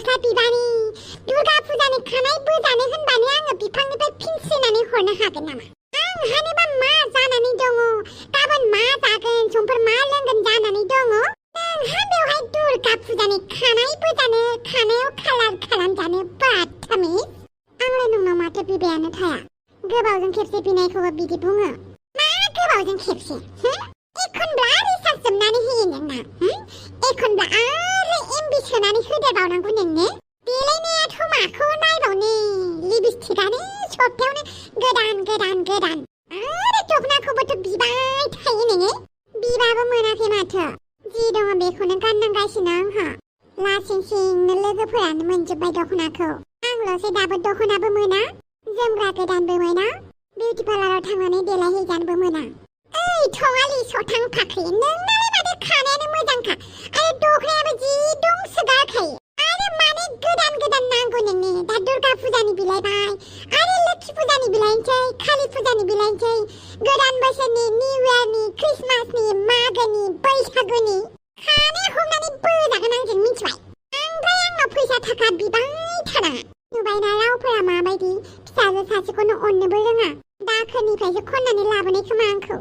सिख्ला बिबानि दुर्गा फुजानि खानाय बोजानो होनबानो आङो बिफांनिफ्राय फिनस्रिनानै हरनो हागोन नामा? आंहानोबा मा जानानै दङ, गाबोन मा जागोन, समफोर मा लोंगोन जानानै दङ। नोंहा बेवहाय दुर्गा फुजानि खानाय बोजानो, खानायाव कालार खालामजानो बाथामिज। आंलाय नोंनाव माथो बिबायानो थाया। गोबावजों खेबसे बिनायखौबो बिदि बुङो। मा गोबावजों खेबसे? एखनब्ला रिसार्ज जोबनानै होयो नोंना। एखनब्ला आरो एमबि सोनानै होदेरबावनांगौ नोंनो। देलायनायाथ' माखौ नायबावनो, लिपस्टिकआनो सप्तायावनो गोदान। आरो दखनाखौबोथ' बिबाय थायो नोङो। बिबाबो मोनाखै माथो। जि दङ बेखौनो गाननांगासिनो आंहा। लासिंसिंनो लोगोफोरानो मोनजोब्बाय दखनाखौ। आंल'सै दाबो दखनाबो मोना, जोमग्रा गोदानबो मोना, बिउटि पार्लाराव थांनानै देलायहैजानोबो मोना। ओइ थङालि सथां फाख्रि, नोंनालाय माथो खानायानो मोजांखा आरो दखनायाबो जि दंसोगारखायो। आरो माने गोदान नांगौ नोंनो? दा दुर्गा फुजानि बिलाइबाय, आरो लोखि फुजानि बिलाइनोसै, कालि फुजानि बिलाइनोसै, गोदान बोसोरनि, निउ इयारनि, क्रिसमासनि, मागोनि, बैसागुनि खानाय हमनानै बोजागोन आंजों, मिथिबाय? ओमफ्राय आंनाव फैसा थाखा बिबाय थानाङा। नुबायना रावफोरा माबायदि, फिसाजो सासेखौनो अननोबो रोङा। दाखोरनिफ्रायसो खननानै लाबोनाय खोमा आंखौ।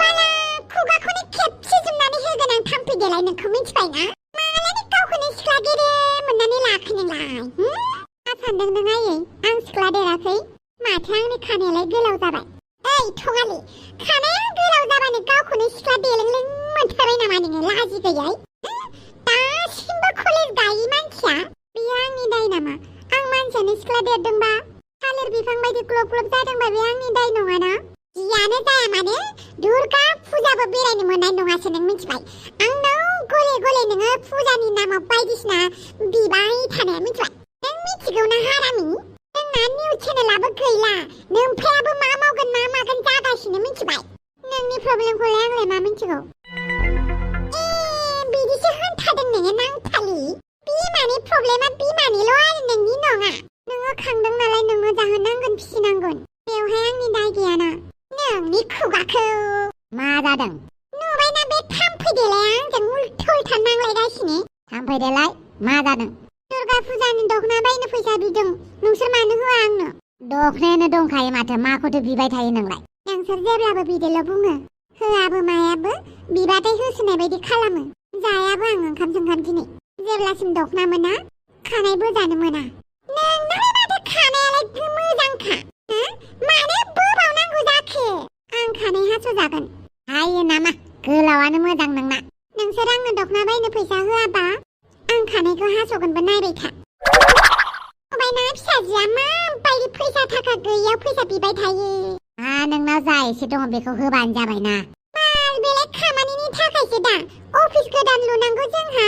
बाला खुगाखौनो खेबसे जोमनानै होगोन आं थाम्फै देलाय नोंखौ, मिथिबायना? मालानि गावखौनो सिख्ला गेरे मोननानै लाखो नोंलाय? मा सानदों नों आयै, आं सिख्ला देराखै? माथो आंनि खानायालाय गोलाव जाबाय। ओइ थङालि, खानाया गोलाव जाबानो गावखौनो सिख्ला देलेंलें मोनथारबाय नामा नोङो, लाजि गैयै? दासिमबो कलेज गायि मानसिया? बेयो आंनि दाय नामा? आं मानसियानो सिख्ला देरदोंबा, थालिर बिफां बायदि ग्लब जादोंबा बे आंनि दाय नङाना? जियानो जाया मानो दुर्गा फुजाबो बेरायनो मोननाय नङासो नों, मिथिबाय? आंनाव गले नोङो फुजानि नामाव बायदिसिना बिबाय थानाया, मिथिबाय? नों मिथिगौना हारामि? जोंना निउस चेनेलाबो गैला, नोमफायाबो मा मावगोन मा मागोन जागासिनो, मिथिबाय? नोंनि प्रब्लेमखौलाय आंलाय मा मिथिगौ? बिदिसो होनथारदों नोङो नांथालि। बिमानि प्रब्लेमा बिमानिल' आरो नोंनि नङा। नोङो खांदों नालाय नोङो जाहोनांगोन, फिसिनांगोन। बेवहाय आंनि दाय गैयाना। नोंनि खुगाखौ मा जादों? नुबायना बे थाम्फै देलाया आंजों उल्था नांलायगासिनो। थाम्फै देलाय, मा जादों? दुर्गा फुजानि दखना बायनो फैसा बिदों, नोंसोर मानो होआ आंनो? दखनायानो दंखायो माथो, माखौथो बिबाय थायो नोंलाय? नोंसोर जेब्लाबो बिदिल' बुङो, होआबो मायाबो, बिबाथाय होसोनाय बायदि खालामो। जायाबो आं ओंखाम सोंखाम दिनै, जेब्लासिम दखना मोना, खानाय बोजानो मोना। नोंनालाय माथो खानायालाय मोजांखा, मानो बोबावनांगौ जाखो? आं खानाय हास'जागोन। हायो नामा? गोलावानो मोजां नोंना। नोंसोर आंनो दखना बायनो फैसा होआबा आं खानायखौ हास'गोनबो, नायबाय था। नुबायना फिसाजोआ माबायदि फैसा थाखा गैयियाव फैसा बिबाय थायो। नोंनाव जा एसे दङ बेखौ होबानो जाबायना। बेलाय खामानिनि थाखायसो दा अफिस गोदान लुनांगौ जोंहा।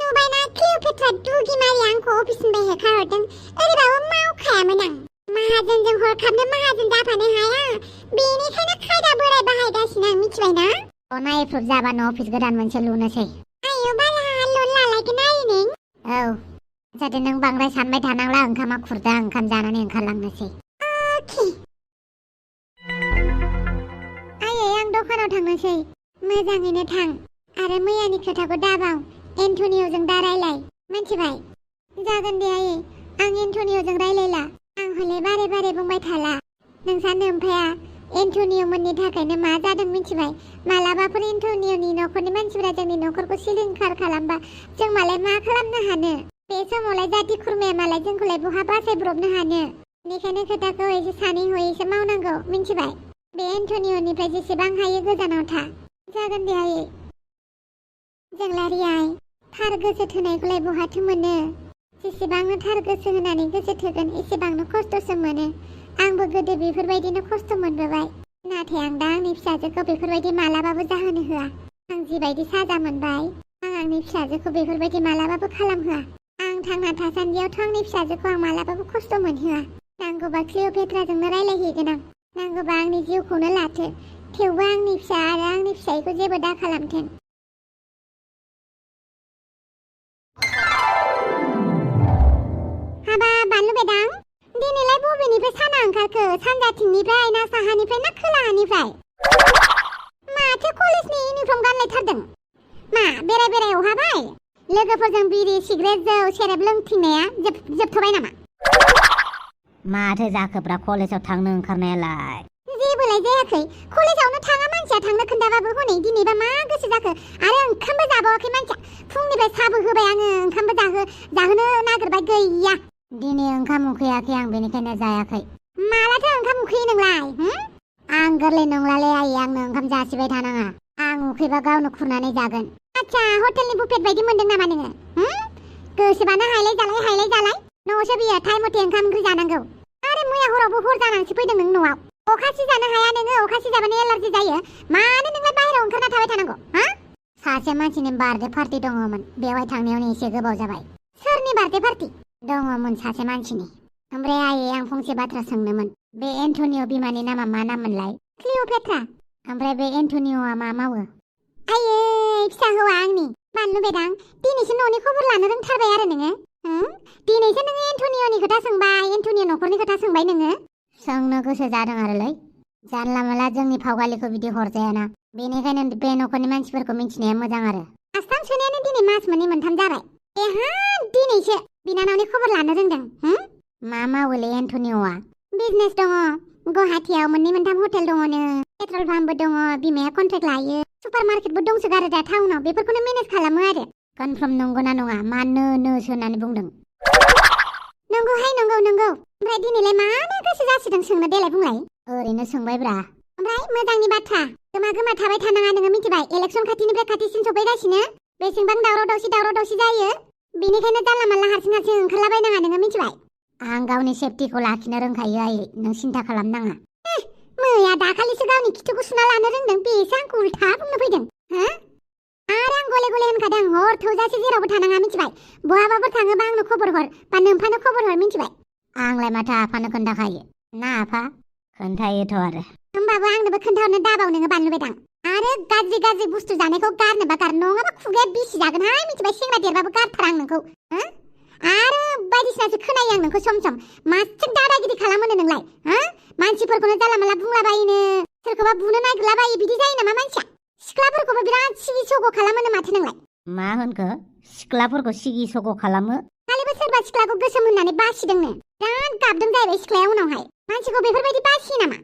नुबायना क्लिअपेट्रा दुगिमारिया आंखौ अफिसनिफ्राय होखारहरदों, ओरैबाबो मावखायामोन आं। माहाजोनजों हरखाबनो माहाजोन जाफानो हाया, बेनिखायनो खायदा बोराय बाहायगासिनो आं, मिथिबायना? अना एप्रुभ जाबानो अफिस गोदान मोनसे लुनोसै। आयौ बाला लन लालायगोन आरो नों? औ, जाहाथे नों बांद्राय सानबाय थानांला, ओंखामा खुरदो, आं ओंखाम जानानै ओंखारलांनोसै। अके। आयै आं दखानाव थांनोसै, मोजाङैनो थां आरो मैयानि खोथाखौ दाबाव, एन्टनिय'जों दा रायलाय, मिथिबाय? जागोन दे आयै, आं एन्टनिय'जों रायलायला। आं हले बारे बुंबाय थाला। नोंसा नोमफाया एन्टनिय' मोननि थाखायनो मा जादों मिथिबाय? मालाबाफोर एन्टनिय'नि न'खरनि मानसिफोरा जोंनि न'खरखौ सिलिंखार खालामबा जों मालाय मा खालामनो हानो? बे समावलाय जाथि खुरमाया मालाय जोंखौलाय बहा बासायब्रबनो हानो? बेनिखायनो खोथाखौ एसे सानै हयैसो मावनांगौ, मिथिबाय? बे एन्टनिय'निफ्राय जेसेबां हायो गोजानाव था। जागोन दे आयै। जंग्लारि आइ, थार गोसो थोनायखौलाय बहाथो मोनो? जेसेबांनो थार गोसो होनानै गोसो थोगोन एसेबांनो खस्थ'सो मोनो। आंबो गोदो बेफोरबायदिनो खस्थ' मोनबोबाय, नाथाय आं दा आंनि फिसाजोखौ बेफोरबायदि मालाबाबो जाहोनो होआ। आं जिबायदि साजा मोनबाय, आं आंनि फिसाजोखौ बेफोरबायदि मालाबाबो खालामहोआ। आं थांना थासान्दियावथ' आंनि फिसाजोखौ आं मालाबाबो खस्थ' मोनहोआ। नांगौबा क्लिअपेट्राजोंनो रायलायहैगोन आं, नांगौबा आंनि जिउखौनो लाथो, थेवबो आंनि फिसा आरो आंनि फिसायखौ जेबो दा खालामथों। हाबा बानलु बेदां, दिनैलाय बबेनिफ्राय साना ओंखारखो? सानजाथिंनिफ्राय ना साहानिफ्राय ना खोलाहानिफ्राय? माथो कलेजनि इउनिफर्म गानलायथारदों? मा बेराय अहाबाय? लोगोफोरजों बिरि सिगारेट जौ सेरेब लोंथिंनाया जोबथ'बाय नामा? माथो जाखोब्रा कलेजाव थांनो ओंखारनायालाय? जेबोलाय जायाखै कलेजावनो थाङा मानसिया थांनो खोन्थाबाबो हनै दिनैबा मा गोसो जाखो आरो ओंखामबो जाबावाखै मानसिया फुंनिफ्राय साहाबो होबाय आङो ओंखामबो जाहोनो नागिरबाय गैया दिनै ओंखाम उखैयाखै आं बेनिखायनो जायाखै। मालाथो ओंखाम उखैयो नोंलाय? आं गोरलै नंलालै आयै आंनो ओंखाम जासिबाय थानाङा आं उखैबा गावनो खुरनानै जागोन। आच्छा हटेलनि बुफेट बायदि मोनदों नामा नोङो? गोसोबानो हायलाय जालाय न'आवसो बियो टाइम मथे ओंखाम ओंख्रि जानांगौ आरो मैया हरावबो हर जानानैसो फैदों नों न'आव अखा सिजानो हाया नोङो अखा सिजाबानो एलार्जि जायो मानो नोंलाय बाहेरायाव ओंखारना थाबाय थानांगौ? सासे मानसिनि बार्थडे पार्टि दङमोन बेवहाय थांनायावनो एसे गोबाव जाबाय। सोरनि बार्थडे पार्टि? दङमोन सासे मानसिनि। ओमफ्राय आयै आं फंसे बाथ्रा सोंनोमोन बे एन्टनिय' बिमानि नामा मा नाममोनलाय? क्लिअपेट्रा। ओमफ्राय बे एन्टनिय'आ मा मावो? आयै फिसा हौवा आंनि बानलु बेदां दिनैसो न'नि खबर लानो रोंथारबाय आरो नोङो दिनैसो नोङो एन्टनिय'नि खोथा सोंबाय एन्टनिय' न'खरनि खोथा सोंबाय नोङो। सोंनो गोसो जादों आरोलै जानला मोनला जोंनि फावगालिखौ बिदि हरजायाना बेनिखायनो बे न'खरनि मानसिफोरखौ मिथिनाया मोजां आरो। आस्थाम सोनायानो दिनै मास मोननै मोनथाम जाबाय एहा दिनैसो बिनानावनि खबर लानो रोंदों। मा मावोलै एन्टनिय'आ? बिजनेस दङ गुवाहाटियाव मोननै मोनथाम हटेल दङनो पेट्रल पाम्पबो दङ बिमाया कन्ट्रेक्ट लायो सुपार मार्केटबो दंसोगारो दा टाउनाव बेफोरखौनो मेनेज खालामो आरो। कनफार्म नंगौना नङा? मा नोसो होननानै बुंदों? नंगौहाय नंगौ ओमफ्राय दिनैलाय मानो गोसो जासिदों सोंनो देलाय बुंलाय? ओरैनो सोंबायब्रा। ओमफ्राय मोजांनि बाथ्रा गोमा थाबाय थानाङा नोङो मिथिबाय इलेक्सन खाथिनिफ्राय खाथिसिन सफैगासिनो बेसेबां दावराव दावसि जायो बेनिखायनो जानला मानला हारसिं ओंखारलाबायनाङा नोङो मिथिबाय? आं गावनि सेफटिखौ लाखिनो रोंखायो आयै नों सिन्था खालामनाङा। मैया दाखालिसो गावनि खिथुखौ सुना लानो रोंदों बेसो आंखौ उल्था बुंनो फैदों आरो आं गले गले होनखादों हर थौजासे जेरावबो थानाङा मिथिबाय? बहाबाफोर थाङोबा आंनो खबर हर बा नोमफानो खबर हर मिथिबाय? आंलाय माथो आफानो खोन्थाखायो ना आफा? खोन्थायोथ' आरो। होमबाबो आंनोबो खोन्थाहरनो दाबाव नोङो बानलु बेदां आरो गाज्रि बुस्थु जानायखौ गारनोबा गार नङाबा खुगाया बिसि जागोनहाय मिथिबाय? सेंग्रा देरबाबो गारथारा आं नोंखौ आरो बायदिसिनासो खोनायो आं नोंखौ सम मासि दादागिरि खालामोनो नोंलाय मानसिफोरखौनो जाला माला बुंलाबायोनो सोरखौबा बुनो नागिरलाबायो बिदि जायो नामा मानसिया? सिख्लाफोरखौबो बिराद सिगि सग' खालामोनो माथो नोंलाय? मा होनखो? सिख्लाफोरखौ सिगि सग' खालामो? खालिबो सोरबा सिख्लाखौ गोसोम होननानै बासिदोंनो बिराद गाबदों जाहैबाय सिख्लाया उनावहाय मानसिखौ बेफोरबायदि बासियो नामा?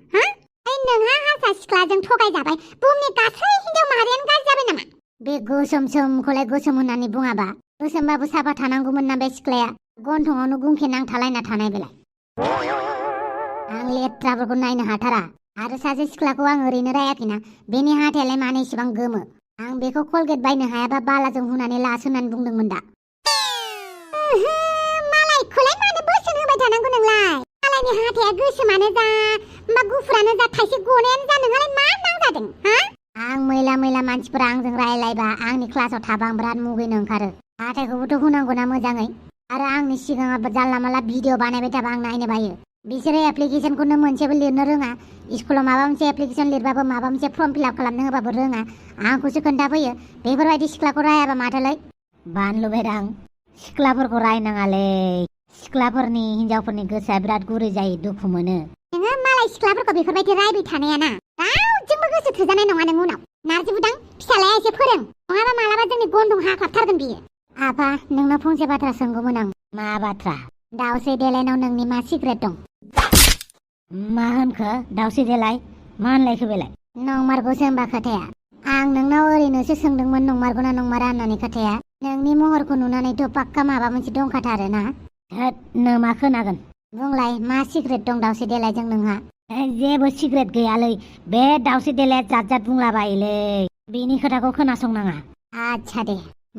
नोंहा हारसा सिख्लाजों थगायजाबाय बुहुमनि गासै हिनजाव माहारियानो गाज्रि जाबाय नामा? बे गोसोमखौलाय गोसोम होननानै बुङाबा गोसोमबाबो साफा थानांगौमोन ना बे सिख्लाया गन्थङावनो गुंखे नांथालायना थानाय बेलाय। आं लेथ्राफोरखौ नायनो हाथारा आरो सासे सिख्लाखौ आं ओरैनो रायाखैना बेनि हाथायालाय मानो इसेबां गोमो आं बेखौ कलगेट बायनो हायाबा बालाजों हुनानै लासो होननानै बुंदोंमोन दा। मालायखौलाय मानो बोसोन होबाय थानांगौ नोंलाय? मालायनि हाथाया गोसोमानो जा बा गुफुरानो जा थाइसे गनायानो जा नोंहालाय मा नांजादों? आं मैला मानसिफोरा आंजों रायलायबा आंनि क्लासाव थाबा आं बिराद मुगैनो ओंखारो हाथायखौबोथ' हुनांगौना मोजाङै आरो आंनि सिगाङाव जानला माला भिडिअ बानायबाय थाबा आं नायनो बायो। बिसोरो एप्लिकेसनखौनो मोनसेबो लिरनो रोङा स्कुलाव माबा मोनसे एप्लिकेसन लिरबाबो माबा मोनसे फर्म फिलआप खालामनो होबाबो रोङा आंखौसो खोन्थाफैयो बेफोरबायदि सिख्लाखौ रायाबा माथोलै। बानलु बेदां सिख्लाफोरखौ रायनाङालै सिख्लाफोरनि हिनजावफोरनि गोसोआ बिराद गुरै जायो दुखु मोनो। नोङो मालाय सिख्लाफोरखौ बेफोरबायदि रायबाय थानायाना रावजोंबो गोसो थोजानाय नङा नों उनाव नारजि बुदां फिसालाया एसे फोरों नङाबा मालाबा जोंनि गन्थं हाख्लाबथारगोन बियो। आफा नोंनाव फंसे बाथ्रा सोंगौमोन आं। मा बाथ्रा? दाउस्रि देलायनाव नोंनि मा सिक्रेट दं? मा होनखो? दाउस्रि देलाय मा होनलायखो बेलाय? नंमारगौसो होनबा खोथाया आं नोंनाव ओरैनोसो सोंदोंमोन नंमारगौना नंमारा होननानै खोथाया नोंनि महरखौ नुनानैथ' पाक्का माबा मोनसे दंखाथारो ना? होद मा खोनागोन बुंलाय मा सिक्रेट दं दाउस्रि देलायजों नोंहा? जेबो सिक्रेट गैयालै बे दाउस्रि देलाया जात बुंलाबायोलै बेनि खोथाखौ खोनासंनाङा। आच्छा दे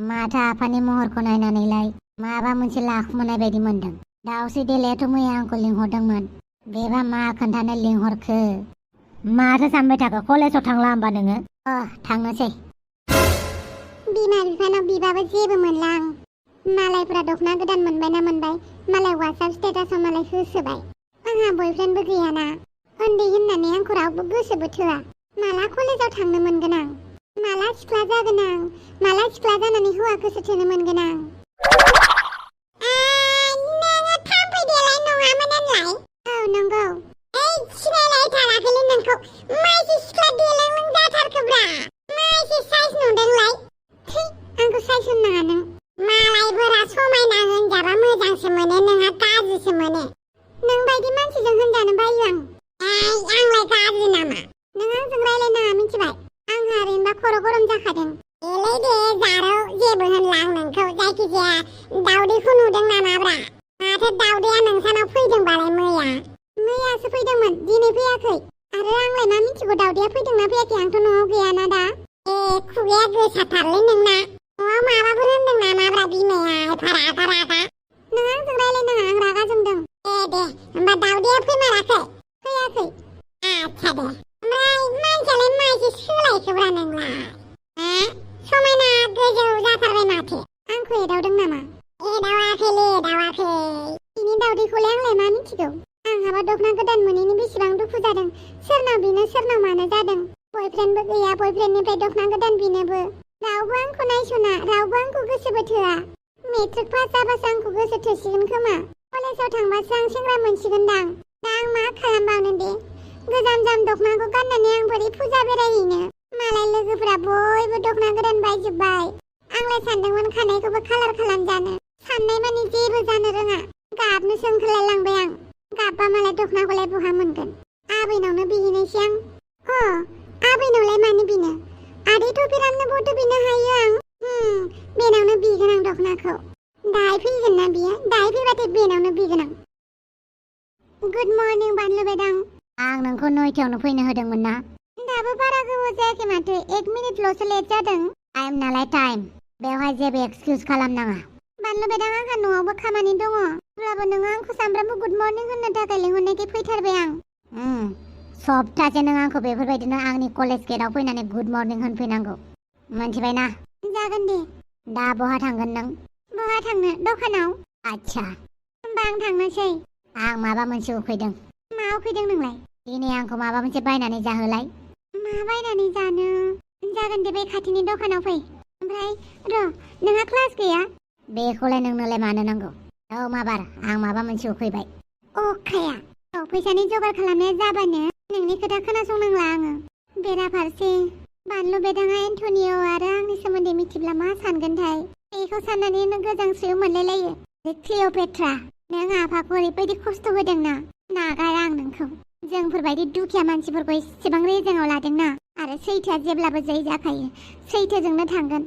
माथो आफानि महरखौ नायनानैलाय माबा मोनसे लाखुमानाय बायदि मोनदों। दाउस्रि देलायाथ' मैया आंखौ लिंहरदोंमोन बेबा मा खोन्थानो लिंहरखो? माथो सानबाय थाखो कलेजाव थांला होमबा नोङो? थांनोसै। बिमा बिफानाव बिबाबो जेबो मोनला आं मालायफोरा दख'ना गोदान मोनबायना मोनबाय मालाय वाट्सएप स्टेटासाव मालाय होसोबाय आंहा बयफ्रेन्डबो गैयाना उन्दै होननानै आंखौ रावबो गोसोबो थोआ माला कलेजाव थांनो मोनगोन आं माला सिख्ला जागोन आं माला सिख्ला जानानै हौवा गोसो थोनो मोनगोन आं? नोङो थाम्फै देलाय नङामोन होनलाय? औ नंगौ। सिनायलायथाराखैलै नोंखौ माइसि सिख्ला देलायमोन जाथारखोब्रा माइसि साइज नुदोंलाय? थै आंखौ साइज होननाङा नों जेबो होनला आं नोंखौ जायखिजाया दावदैखौ नुदों नामाब्रा माथो दावदैया नोंसानाव फैदोंबालाय मैयासो फैदोंमोन दिनै फैयाखै आरो आंलाय मा मिथिगौ दावदैया फैदोंना फैयाखै आंथ' न'आव गैयाना दा खुगाया गोसाथारलै नोंना न'आव माबाफोर होनदों नामाब्रा बिमाया एफा रागा नों आंजों रायलायनाङा आं रागा जोंदों दे होमबा दावदैया फैमाराखै फैयाखै आच्छा दे ओमफ्राय मानसियालाय माइसो सोलायखोब्रा नोंलाय समायना गोजौ जाथारबाय माथो आंखौ एदावदों नामा एदावाखै बिनि दावदैखौलाय आंलाय मा मिथिगौ आंहाबा दखना गोदान मोनैनि बेसेबां दुखु जादों सोरनाव बिनो सोरनाव मानो जादों बयफ्रेन्डबो गैया बयफ्रेन्डनिफ्राय दखना गोदान बिनोबो रावबो आंखौ नायसना रावबो आंखौ गोसोबो थोआ मेट्रिक पास जाबासो आंखौ गोसो थोसिगोन खोमा कलेजाव थांबासो आं सेंग्रा मोनसिगोनदां दा आं मा खालामबावनो दे गोजाम दखनाखौ गाननानै आं बोरै फुजा बेरायहैनो मालाय लोगोफोरा बयबो दखना गोदान बायजोब्बाय आंलाय सानदोंमोन खानायखौबो कालार खालामजानो साननाय मानि जेबो जानो रोङा गाबनोसो ओंखारलायलांबाय आं गाबबा मालाय दखनाखौलाय बहा मोनगोन आबैनावनो बिहैनायसै आं आबैनावलाय मानो बिनो आदैथ' बिरादनो बड' बिनो हायो आं बेनावनो बिगोन आं दखनाखौ दाहाय फैगोन ना बियो दाहाय फैबाथाय बेनावनो बिगोन आं गुड मर्निं बानलु बेदां आं नोंखौ 9थायावनो फैनो होदोंमोन ना दाबो बारा गोबाव जायाखै माथो 1 मिनिटल'सो लेट जादों टाइम नालाय टाइम बेवहाय जेबो एक्सकिउज खालामनाङा बानलु बेदां आंहा न'आवबो खामानि दङ अब्लाबो नोङो आंखौ सामफ्रामबो गुड मर्निं होननो थाखाय लिंहरनायखाय फैथारबाय आं सप्तासे नों आंखौ बेफोरबायदिनो आंनि कलेज गेटआव फैनानै गुड मर्निं होनफैनांगौ मोनथिबाय ना जागोन दे दा बहा थांगोन नों बहा थांनो दखानाव आच्छा होमबा आं थांनोसै आं माबा मोनसे उखैदों मा उखैदों नोंलाय दिनै आंखौ माबा मोनसे बायनानै जाहोलाय मा बायनानै जानो जागोन दे बे खाथिनि दखानाव फै ओमफ्राय नोंहा क्लास गैया बेखौलाय नोंनोलाय मानो नांगौ औ माबार आं माबा मोनसे उखैबाय अखाया फैसानि जगार खालामनाया जाबानो नोंनि खोथा खोनासंनांला आङो बेराफारसे बानलु बेदाङा एन्टनिय' आरो आंनि सोमोन्दै मिथिब्ला मा सानगोनथाय बेखौ साननानैनो गोजांस्रिउ मोनलायलायो क्लिअपेट्रा नों आफाखौ ओरैबायदि खस्थ' होदोंना नागारा आं नोंखौ जोंफोरबायदि दुखिया मानसिफोरखौ एसेबां रेजेङाव लादोंना आरो सैथोआ जेब्लाबो जै जाखायो सैथोजोंनो थांगोन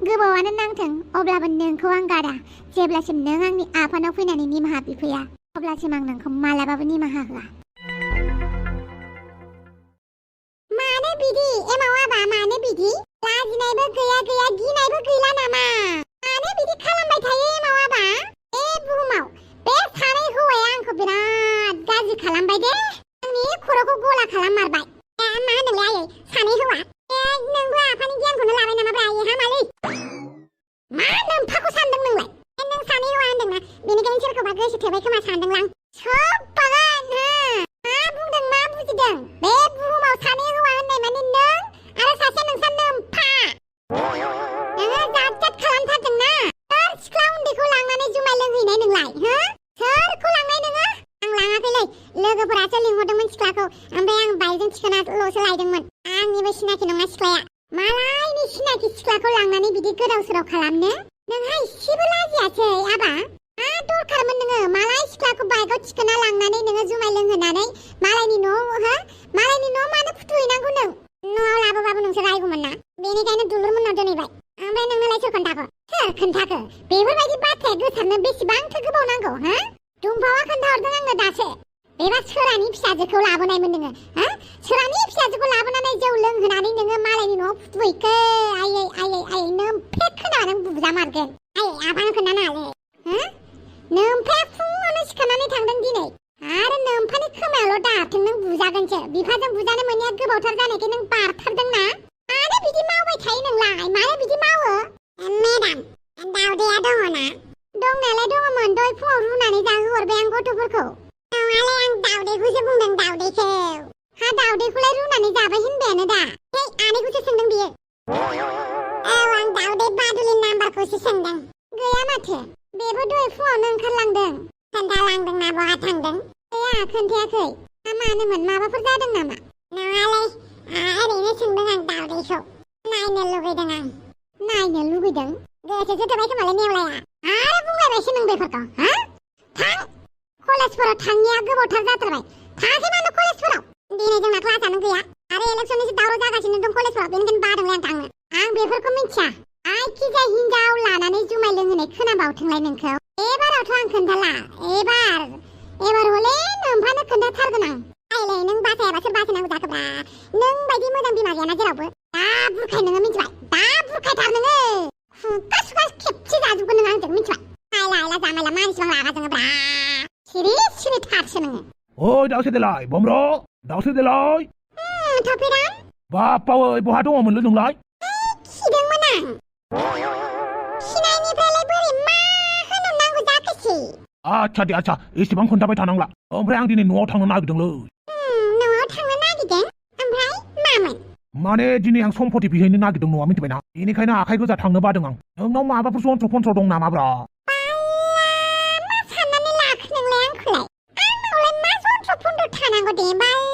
गोबावानो नांथों अब्लाबो नोंखौ आं गारा जेब्लासिम नों आंनि आफानाव फैनानै निमाहा बिफैया अब्लासिम आं नोंखौ मालाबाबो निमाहा होआ मानो बिदि एमावाबा मानो बिदि लाजिनायबो गैया गिनायबो गैला नामा मानो बिदि खालामबाय थायो एमावाबा बुहुमाव बे सानै हौवाया आंखौ बिराद गाज्रि खालामबाय दे आंनि खर'खौ गला खालाममारबाय मा होनोंलाय आयै सानै हौवा नोंबो आफानि गियानखौनो लाबाय नामाब्रा आयै हामालै मा नोम्फाखौ सानदों नोंलाय नों सानै हौवा होनदोंना बेनिखायनो सोरखौबा गोसो थोबाय खोमा सानदोंलां सब बागान मा बुंदों मा बुजिदों बे बुहुमाव सानै हौवा होननाय माने नों आरो सासे नोंसा नोम्फा नोङो जात खालामथारदोंना सोर सिख्ला उन्दैखौ लांनानै जुमाय लोंहैनाय नोंलाय सोरखौ लांनाय नोङो आं लाङाखैलै लोगोफोरासो लिंहरदोंमोन सिख्लाखौ ओमफ्राय आं बाइकजों थिखोनाल'सो लायदोंमन आंनिबो सिनाखि नङा सिख्लाया मालायनि सिनाखि सिख्लाखौ लांनानै बिदि गोदाव सोराव खालामनो नोंहा इसेबो लाजियासै आबा मा दरखारमोन नोङो मालाय सिख्लाखौ बाइकआव थिखोना लांनानै नोङो जुमाय लोंहोनानै मालायनि न'आव मानो फुथुहैनांगौ नों न'आव लाबोबाबो नोंसोर रायगौमोन ना बेनिखायनो दुलुर मोननाव दोनहैबाय ओमफ्राय नोंनोलाय सोर खोन्थाखो बेफोरबायदि बाथ्राया गोसारनो बेसेबांथो गोबाव नांगौ दुम्पावा खोन्थाहरदों आंनो दासो बेबा सोरानि फिसाजोखौ लाबोनायमोन नोङो सोरानि फिसाजोखौ लाबोनानै जौ लोंहोनानै नोङो मालायनि न'आव फुथुहैखो आयै नोम्फे खोनाबा नों बुजामारगोन आयै आबानो खोन्थानाङालै नोम्फाया फुङावनो सिखारनानै थांदों दिनै आरो नोम्फानि खोमायावल' दाथों नों बुजागोनसो बिफाजों बुजानो मोनैया गोबावथार जानायखाय नों बारथारदोंना मानो बिदि मावबाय थायो नोंलाय मानो बिदि मावो मेडाम दावदैया दङना दंनायालाय दङमोन दहाय फुङाव रुनानै जाहोहरबाय आं गथ'फोरखौ नङालाय आं दावदैखौसो बुंदों दावदैखौ दावदैखौलाय रुनानै जाबाय होनबायानो दा आनैखौसो सोंदों बियो आं दावदै बादुलि नाम्बारखौसो सोंदों गैया माथो बेबो दहाय फुङावनो ओंखारलांदों खोन्थालांदोंना बहा थांदों गैया खोन्थायाखै मानोमोन माबाफोर जादों नामा नङालै ओरैनो सोंदों आं दावदैखौ नायनो लुगैदों आं नायनो लुगैदों गोसोसो थोबाय खोमालै नेवलाया आरो बुंलायबायसो नों बेफोरखौ थां कलेजफोराव थांनाया गोबावथार जाथारबाय थाङाखै मानो कलेजफोराव दिनै जोंना क्लासानो गैया आरो इलेक्सननिसो दावराव जागासिनो दं कलेजफोराव बेनिखायनो बादोंलै आं थांनो आं बेफोरखौ मिथिया आइ जायखिजाया हिनजाव लानानै जुमाय लोंहोनाय खोनाबावथोंलाय नोंखौ एबारावथ' आं खोन्थाला एबार हले नोमफानो खोन्थाथारगोन आं आइलाय नों बासायाबासो बासायनांगौ जाखोब्रा नों बायदि मोजां बिमा गैयाना जेरावबो दा बुरखाय नोङो मिथिबाय दा बुरखायथार नोङो खुगा सुगा खेबसे जाजोबगोन नों आंजों मिथिबाय आइला जामायला मानसिबां रागा जोङोब्रा सिरि थारसो नोङो ओइ दाउसे देलाय बमर' दाउसे देलाय थफिराम बापावै बहा दङमोनलै नोंलाय खिदोंमोन आं खिनायनिफ्रायलाय बोरै मा होननांगौ जाखोसै आच्छा दे आच्छा एसेबां खोन्थाबाय थानांला ओमफ्राय आं दिनै न'आव थांनो नागिरदोंलै न'आव थांनो नागिरदों ओमफ्राय मामोन माने दिनै आं सम्पति बिहैनो नागिरदों न'आ मिथिबायना बेनिखायनो आखाइ गोजा थांनो बादों आं नोंनाव माबाफोर जन्थ्र फन्थ्र दं नामाब्रा मा साननानै लाखो नोंलाय आंखौलाय आंनावलाय मा जन्थ्र फन्थ्र थानांगौ दे बाल्ला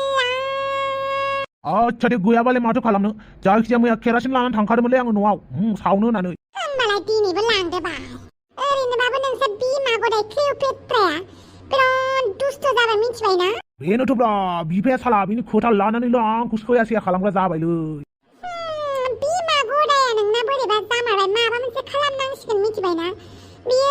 आच्छा दे गैयाबालाय माथो खालामनो जायखिजाया मैया केरासिन लानानै थांखादोंमोनलै आङो न'आव सावनो होननानै होमबालाय दिनैबो लांदो बाल ओरैनोबाबो नोंसोर बिमा गदाय क्लिअपेट्राया बिराद दुस्त जाबाय मिथिबायना बेनोथ'ब्रा बिफाया साला बिनि खोथा लानानैल' आंखौ सया खालामग्रा जाबायलै बिमा गदाया नोंना बोरैबा जामारबाय माबा मोनसे खालामनांसिगोन मिथिबायना बियो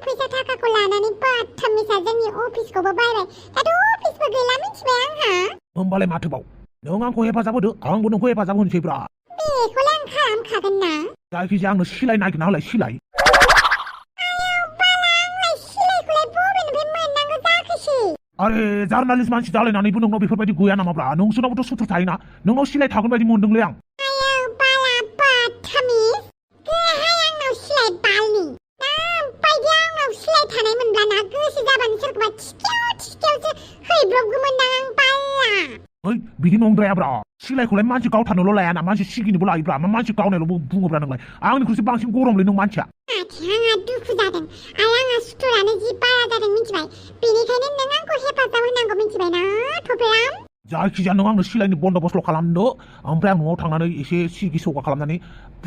फैसा थाखाखौ लानानै बाथामिसा जोंनि अफिसखौबो बायबाय दाथ' अफिसबो गैला मिथिबाय आंहा होमबालाय माथोबाव नों आंखौ हेफाजाब होदो आंबो नोंखौ हेफाजाब होनोसैब्रा बेखौलाय आं खालामखागोन ना जायखिजाया आंनो सिलाय नागिरना होलाय सिलाय अरे जार्नालिस्ट मानसि जालायनानैबो नोंनाव बेफोरबायदि गैया नामाब्रा नोंसोरनावबोथ' सुथुर थायोना नोंनाव सिलाय थागोन बायदि मोनदोंलै आं बिदि नंद्रायाब्रा सिलायखौलाय मानसि गावथारनोल' लायाना मानसि सिगिनोबो लायोब्रा मानसि गावनायल' बुङोब्रा नोंलाय आंनिख्रुइसो बांसिन गरमलै नों मानसिया आंहा दुखु जादों आंहा सुथुरानो जि बारा जादों मिथिबाय बेनिखायनो नों आंखौ हेफाजाब होनांगौ मिथिबायना थफिराम जायखिजाया नों आंनो सिलायनि बन्द'बस्त खालामदो ओमफ्राय आं न'आव थांनानै एसे सिगि सगा खालामनानै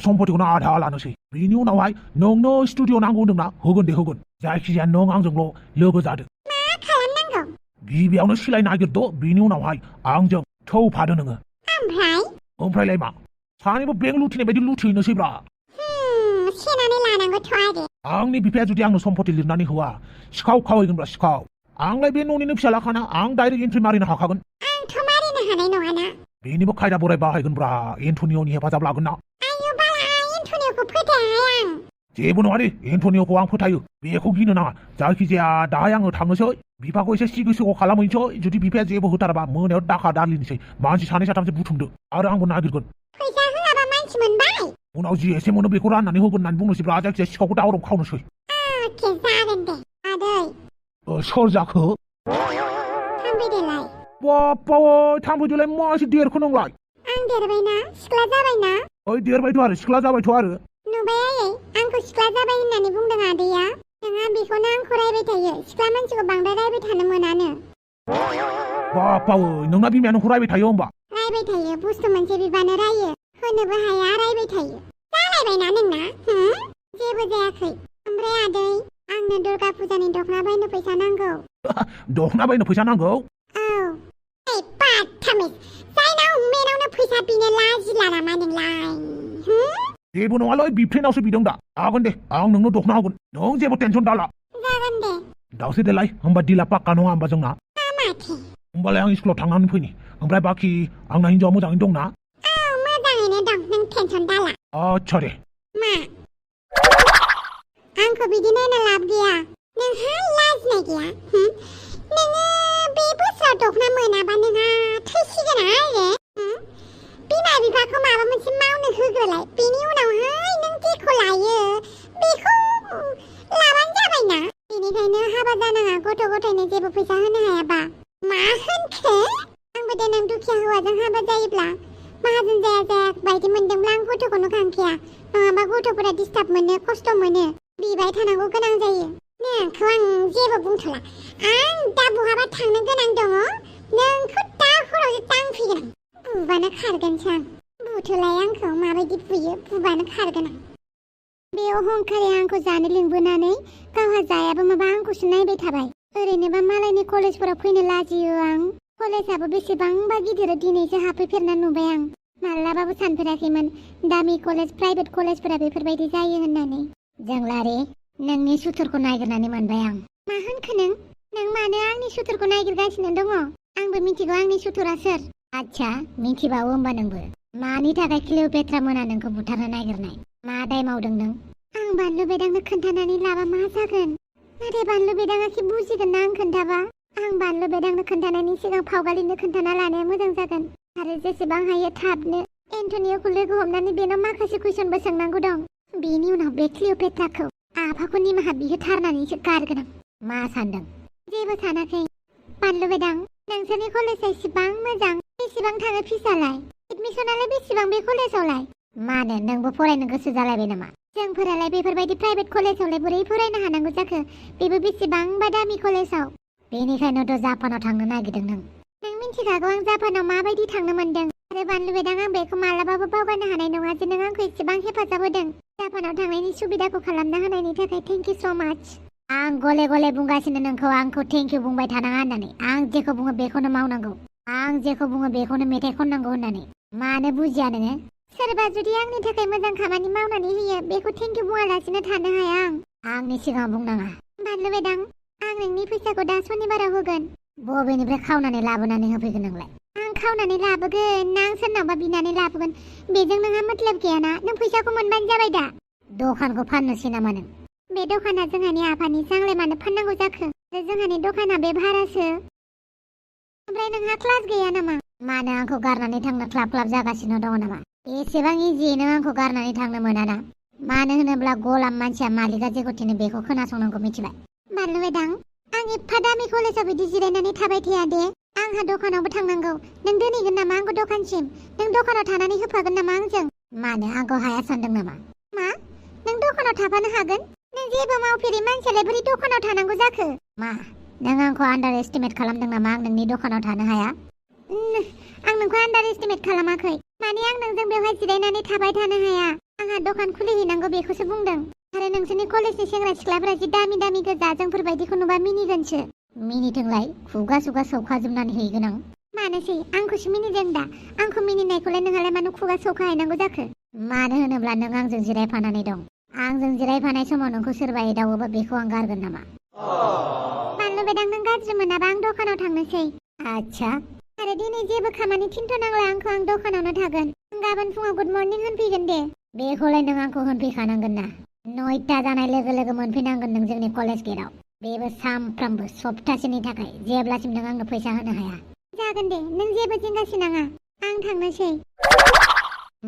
सम्पतिखौनो आधा लानोसै बेनि उनावहाय नोंनो स्टुडिअ नांगौ होनदोंना होगोन दे होगोन जायखिजाया नों आंजोंल' लोगो जादो मा खालामनांगौ गिबियावनो सिलाय नागिरदो बेनि उनावहाय आंजों थौफादो नोङो ओमफ्रायलाय मा सानैबो बेंक लुथिनाय बायदि लुथिहैनोसैब्रा सेनानै लानांगौथ' आरो आंनि बिफाया जुदि आंनो सम्पति लिरनानै होआ सिखाव खावहैगोनब्रा सिखाव आंलाय बे न'निनो फिसालाखाना आं डाइरेक्ट एन्ट्रि मारिनो हाखागोन आंथ' मारिनो हानाय नङाना बेनिबो खायदा बोराय बाहायगोनब्रा एन्टनिय'नि हेफाजाब लागोन ना आयौ बाला एन्टनिय'खौ फोथाया आं जेबो नङा दे एन्टनिय'खौ आं फोथायो बेखौ गिनो नाङा जायखिजाया दाहाय आङो थांनोसै बिफाखौ एसे सिगि सग' खालामहैनोसै जुदि बिफाया जेबो होथाराबा मोनायाव दाखा दालिनोसै मानसि सानै साथामसो बुथुमदो आरो आंबो नागिरगोन फैसा होआबा मानसि मोनबाय उनाव जि एसे मोनो बेखौ राननानै होगोन होननानै बुंनोसैब्रा जायखिजाया सिखावखौ दावराव खावनोसै अके जागोन दे आदै सोर जाखो थांफैदोलाय बापावै थांफैदोलाय मा एसे देरखो नोंलाय आं देरबायना सिख्ला जाबायना ओइ देरबायथ' आरो सिख्ला जाबायथ' आरो नुबाय आयै आंखौ सिख्ला जाबाय होननानै बुंदों आदैया नोंहा बेखौनो आंखौ रायबाय थायो सिख्ला मानसिखौ बांद्राय रायबाय थानो मोनानो बापावै नोंना बिमाया नोंखौ रायबाय थायो होमबा रायबाय थायो बुस्थु मोनसे बिबानो रायो होनोबो हाया रायबाय थायो जालायबायना नोंना जेबो जायाखै ओमफ्राय आदै आंनो दुर्गा फुजानि दख'ना बायनो फैसा नांगौ दख'ना बायनो फैसा नांगौ औ ओइ बाथामिस जायनाव मेनावनो फैसा बिनो लाजिला नामा नोंलाय जेबो नङालै बिफ्थेनावसो बिदों दा जागोन दे आं नोंनो दख'ना होगोन नों जेबो टेनसन दाला जागोन दे दाउसे देलाय होमबा दिला पाक्का नङा होमबा जोंना माथो होमबालाय आं स्कुलाव थांनानै फैनि ओमफ्राय बाखि आंना हिनजावा मोजाङैनो दंना औ मोजाङैनो दं नों टेनसन दाला आच्छा दे मा आंखौ बिदि नायना लाब गैया नोंहा लाजिनाय गैया नोङो बे बोसोराव दख'ना मोनाबा नोंहा थैसिगोन आरो बिमा बिफाखौ माबा मोनसे मावनो होग्रोलाय बेनि उनावहाय नों जेखौ लायो बेखौ लाबानो जाबायना बेनिखायनो हाबा जानाङा गथ' गथायनो जेबो फैसा होनो हायाबा मा होनखो आंबो देनां दुखिया हौवाजों हाबा जायोब्ला माहाजोन जाया बायदि मोनदोंब्ला आं गथ'खौनो खांखाया नङाबा गथ'फोरा डिस्टार्ब मोनो खस्थ' मोनो बिबाय थानांगौ गोनां जायो नोंखौ आं जेबो बुंथ'ला आं दा बहाबा थांनो गोनां दङ नोंखौ दा हरावसो दांफैगोन आं बुबानो खारगोनसो आं बुथोलाय आंखौ माबायदि बुयो बुबानो खारगोन आं बेयाव हंकारे आंखौ जानो लिंबोनानै गावहा जायाबो माबा आंखौसो नायबाय थाबाय ओरैनोबा मालायनि कलेजफोराव फैनो लाजियो आं कलेजाबो बेसेबांबा गिदिर दिनैसो हाबफैफेरना नुबाय आं मालाबाबो सानफेराखैमोन दामि कलेज प्राइभेट कलेजफोरा बेफोरबायदि जायो होननानै। जोंलारि नोंनि सुथुरखौ नागिरनानै मोनबाय आं। मा होनखो नों मानो आंनि सुथुरखौ नागिरगासिनो दङ? आंबो मिथिगौ आंनि सुथुरा सोर। आच्छा मिथिबावो होमबा नोंबो? मानि थाखाय क्लिअपेट्रा मोना नोंखौ बुथारनो नागिरनाय? मा दाय मावदों नों? आं बानलु बेदांनो खोन्थानानै लाबा मा जागोन? नाथाय बानलु बेदाङाखि बुजिगोन ना आं खोन्थाबा? आं बानलु बेदांनो खोन्थानायनि सिगां फावगालिनो खोन्थाना लानाया मोजां जागोन। आरो जेसेबां हायो थाबनो एन्टनिय'खौ लोगो हमनानै बेनाव माखासे कुइसनबो सोंनांगौ दं। बेनि उनाव बे क्लिअपेट्राखौ आफाखौ निमाहा बिहोथारनानैसो गारगोन आं। मा सानदों? जेबो सानाखै। बानलु बेदां नोंसोरनि कलेजआ इसिबां मोजां। बेसेबां थाङो फिसालाय? एडमिसनालाय बेसेबां बे कलेजावलाय? मानो नोंबो फरायनो गोसो जालायबाय नामा? जोंफोरालाय बेफोरबायदि प्राइभेट कलेजावलाय बोरै फरायनो हानांगौ जाखो? बेबो बेसेबांबा दामि कलेजाव। बेनिखायनोथ' जापानाव थांनो नागिरदों नों। नों मिथिखागौ आं जापानाव माबायदि थांनो मोनदों। आरो बानलु बेदां आं बेखौ मालाबाबो बावगारनो हानाय नङा जे नों आंखौ एसेबां हेफाजाब होदों। जापानाव थांनायनि सुबिदाखौ खालामना होनायनि थाखाय थेंक इउ स' माच। आं गले गले बुंगासिनो नोंखौ आंखौ थेंक इउ बुंबाय थानाङा होननानै। आं जेखौ बुङो बेखौनो मावनांगौ। आं जेखौ बुङो बेखौनो मेथाइ खननांगौ होननानै। मानो बुजिया नोङो? सोरबा जुदि आंनि थाखाय मोजां खामानि मावनानै होयो बेखौ थेंक इउ बुङालासिनो थानो हाया आं। आंनि सिगाङाव बुंनाङा। बानलु बेदां आं नोंनि फैसाखौ दा सनिबाराव होगोन। बबेनिफ्राय खावनानै लाबोनानै होफैगोन नोंलाय? आं खावनानै लाबोगोन ना आं सोरनावबा बिनानै लाबोगोन बेजों नोंहा मतलब गैयाना। नों फैसाखौ मोनबानो जाबाय दा। दखानखौ फाननोसै नामा नों? बे दखाना जोंहानि आफानिसो आंलाय मानो फाननांगौ जाखो? आरो जोंहानि दखाना बे भारासो। ओमफ्राय नोंहा क्लास गैया नामा? मानो आंखौ गारनानै थांनो क्लाब क्लाब जागासिनो दङ नामा? एसेबां इजियै नों आंखौ गारनानै थांनो मोनाना। मानो होनोब्ला गलाम मानसिया मालिकआ जेखौ थिनो बेखौ खोनासंनांगौ मिथिबाय? बानलु बेदां आं एफा दामि कलेजाव बिदि जिरायनानै थाबाय थाया दे। आंहा दखानावबो थांनांगौ। नों दोनहैगोन नामा आंखौ दखानसिम? नों दखानाव थानानै होफागोन नामा आंजों? मानो आंखौ हाया सानदों नामा? मा? नों दखानाव थाफानो हागोन? नों जेबो मावफेरै मानसियालाय बोरै दखानाव थानांगौ जाखो? मा नों आंखौ आन्डार एस्टिमेट खालामदों नामा आं नोंनि दखानाव थानो हाया? आं नोंखौ आन्डार एस्टिमेट खालामाखै। माने आं नोंजों बेवहाय जिरायनानै थाबाय थानो हाया। आंहा दखान खुलिहैनांगौ बेखौसो बुंदों। आरो नोंसोरनि कलेजनि सेंग्रा सिख्लाफोरा जि दामि दामि गोजा जोंफोरबायदिखौ नुबा मिनिगोनसो। मिनिथोंलाय खुगा सुगा सौखाजोबनानै हैगोन आं। मानोसै आंखौसो मिनिदों दा? आंखौ मिनिनायखौलाय नोंहालाय मानो खुगा सौखाहैनांगौ जाखो? मानो होनोब्ला नों आंजों जिरायफानानै दं। आंजों जिरायफानाय समाव नोंखौ सोरबा एदावोबा बेखौ आं गारगोन नामा? बानलु बेदां नों गाज्रि मोनाबा आं दखानाव थांनोसै। आच्छा। आरो दिनै जेबो खामानि थिनथ'नांला आंखौ। आं दखानावनो थागोन। आं गाबोन फुङाव गुड मर्निं होनफैगोन दे। बेखौलाय नों आंखौ होनफैखानांगोन ना। 9टा जानाय लोगो लोगो मोनफैनांगोन नों जोंनि कलेज गेटआव। बेबो सामफ्रामबो सप्तासेनि थाखाय जेब्लासिम नों आंनो फैसा होनो हाया। जागोन दे नों जेबो जिंगासिनाङा। आं थांनोसै।